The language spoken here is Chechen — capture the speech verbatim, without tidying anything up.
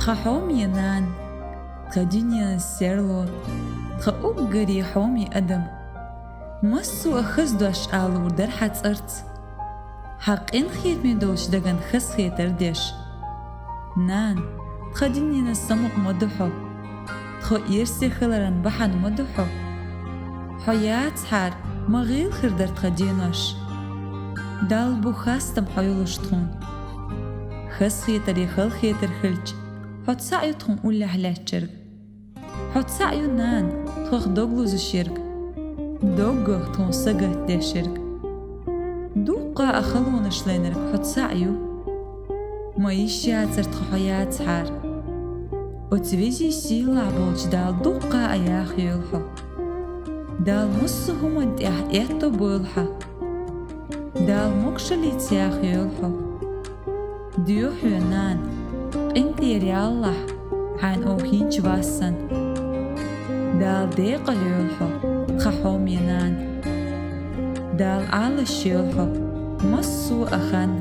Тха хьоме нана, тха диненас серло, тха уггаре хьоме адам. Массо а хаза дош алур дар хьа цӀарца. Хьа къинхетаме долча даган хазахетар деш. Нана, тха диненас самукъа ма ду хьо. Тхо эрсий хиларан бахьан ма ду хьо. Хьо яцахьара ма гӀийла хир дар тха денош. Далла бу хастам хьо йолуш тхуна. Хазахетар я халахетар хилча, хьо цхьаъ ю тхуна уллехь лаьттарг. Хьо цхьаъ ю, нана, тхох дог лозуш ерг, доггах тхуна сагатдеш ерг. Дуккха а халонаш лайнарг хьо цхьаъ ю. Ма йиш яцара тха хьо яцахьара. Оцу везий сийлахь болчу Дала дуккха а яха йойла хьо. Дала массо а хӀуманна тӀехь аьтто бойла хьан. Дала могушаллица яха йойла хьо. Доьху хьоьга, нана, къинтӀера яллахь, хьайна оха хӀинца вас санна. Дала декъала йойла хьо, тха хьоме нана. Дала Ӏалаш йойла хьо массо а хан.